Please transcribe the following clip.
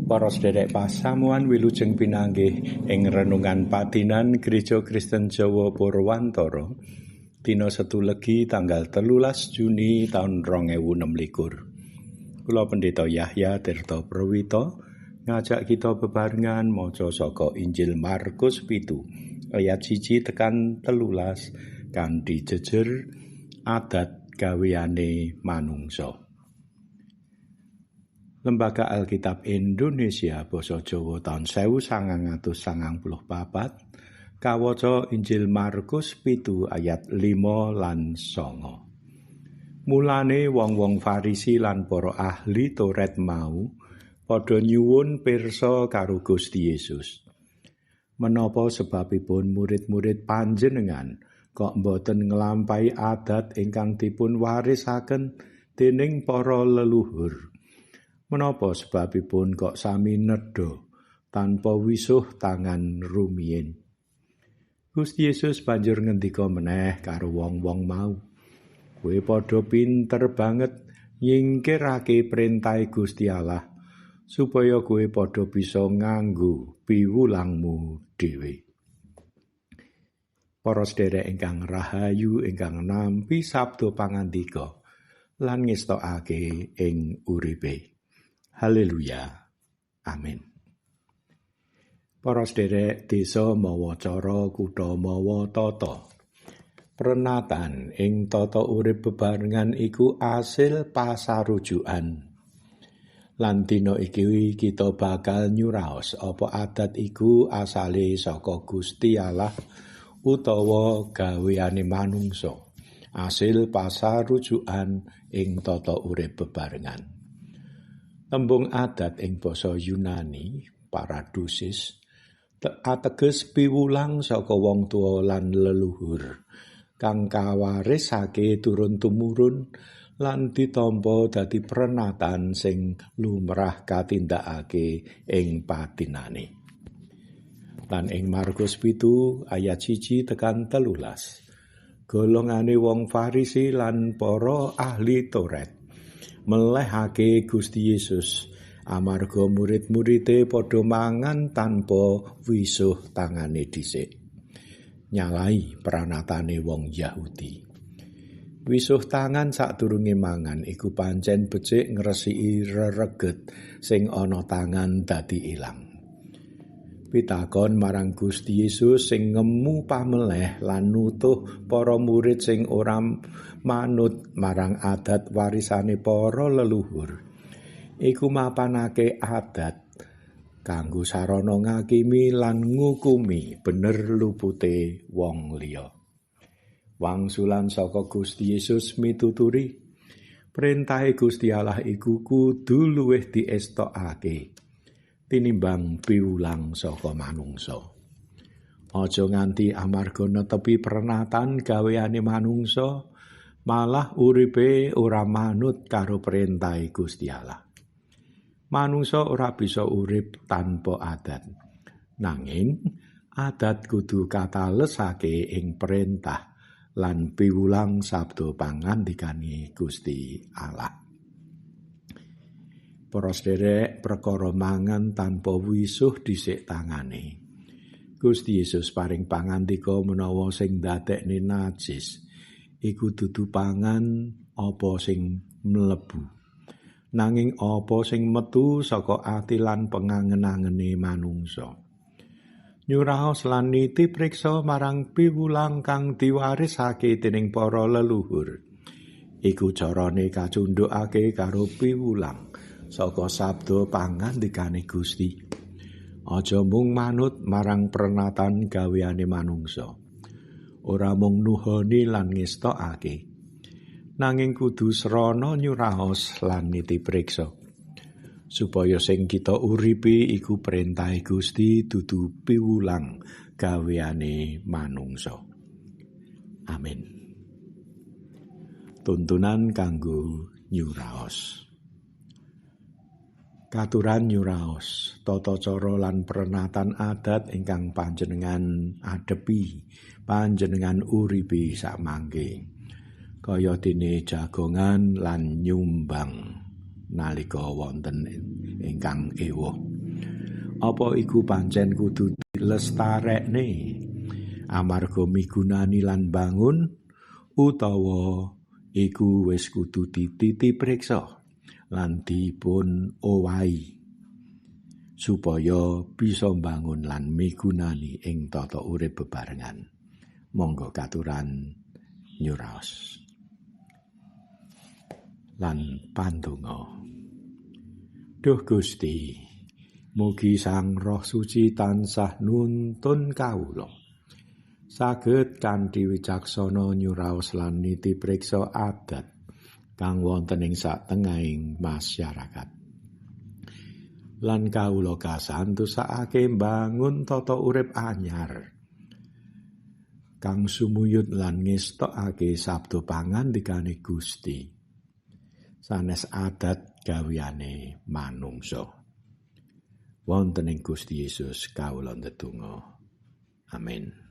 Para sederek pasamuan wilujeng pinanggih ing renungan patinan Gereja Kristen Jawa Purwantara dina Setu Legi tanggal 13 Juni taun 2026. Kula Pendeta Yahya Tirta Prawita ngajak kita bebarengan maca saka Injil Markus 7 ayat 1 tekan 13 kanthi jejer adat gaweane manungsa. Lembaga Alkitab Indonesia Basa Jawa taun 1994 kawaca Injil Markus 7 ayat 5 lan 9. Mulane wong-wong Farisi lan para ahli Taurat mau padha nyuwun pirsa karo Gusti Yesus. Menapa sebabipun murid-murid panjenengan kok mboten nglampahi adat ingkang dipun warisaken dening para leluhur? Menapa sebabipun kok sami nedha tanpa wisuh tangan rumiyin? Gusti Yesus banjur ngendika meneh karo wong-wong mau. Kowe padha pinter banget nyingkirake perintahe Gusti Allah supaya kowe padha bisa nganggo piwulangmu dhewe. Para sederek ingkang rahayu ingkang nampi sabda pangandika lan ngestokake ing uripe. Haleluya. Amin. Para sederek, desa mawa cara, kutha mawa tata. Prenatan ing tata urip bebarengan iku asil pasarujukan. Lan dina iki kita bakal nyuraos apa adat iku asale saka Gusti Allah utawa gaweane manungsa. Asil pasarujukan ing tata urip bebarengan. Tembung adat ing basa Yunani, paradosis, ateges piwulang saka wong tuwa lan leluhur, kang kawarisake turun-tumurun lan ditampa dadi prenatan sing lumrah katindakake ing patinane. Lan ing Markus 7 ayat 1 tekan 13, golongane wong Farisi lan para ahli Taurat melehake Gusti Yesus amarga murid-muride padha mangan tanpa wisuh tangane dhisik. Nyalai pranatane wong Yahudi. Wisuh tangan sadurunge mangan iku pancen becik ngresiki rereget sing ana tangan dadi ilang. Pitakon marang Gusti Yesus sing ngemu pameleh lan nutuh para murid sing ora manut marang adat warisane para leluhur. Iku mapanake adat kanggo sarana ngakimi lan ngukumi bener lupute wong liya. Wangsulan saka Gusti Yesus mituturi perintahe Gusti Allah iku kudu luwih diestokake tinimbang piwulang saka manungsa. Aja nganti amarga netepi prenatan gaweane manungsa, malah uripe ora manut karo perintahe Gusti Allah. Manungsa ora bisa urip tanpa adat. Nanging adat kudu katalesake ing perintah lan piwulang sabda pangandikane Gusti Allah. Para sederek, perkara mangan tanpa wisuh dhisik tangane. Gusti Yesus paring pangandika menawa sing ndadekne najis iku dudu pangan apa sing mlebu, nanging apa sing metu saka ati lan pengangen-angene manungsa. Nyuraos lan niti priksa marang piwulang kang diwarisake dening para leluhur. Iku carane kacundhukake karo piwulang saka sabda pangandikane Gusti. Aja mung manut marang prenatan gaweane manungsa. Ora mung nuhoni lan ngestokake, nanging kudu srana nyuraos lan niti priksa, supaya sing kita uripi iku perintahe Gusti dudu piwulang gaweane manungsa. Amin. Tuntunan kanggo nyuraos. Katuran nyuraos tata cara lan prenatan adat ingkang panjenengan adepi, panjenengan uripi sakmangke. Kaya dene jagongan lan nyumbang nalika wonten ingkang ewuh. Apa iku pancen kudu dilestarekne amarga migunani lan bangun, utawa iku wis kudu dititipriksa lan dipun owahi supaya bisa mbangun lan migunani ing tata urip bebarengan. Monggo katuran nyuraos lan pandonga. Duh Gusti, mugi Sang Roh Suci tansah nuntun kawula saged kanthi wicaksana nyuraos lan niti priksa adat kang wonten ing satengahing masyarakat. Lan kawula kasantosake mbangun tata urip anyar kang sumuyut lan ngestokake sabda pangandikane Gusti, sanes adat gaweane manungsa. Wonten ing Gusti Yesus kawula ndedonga. Amin.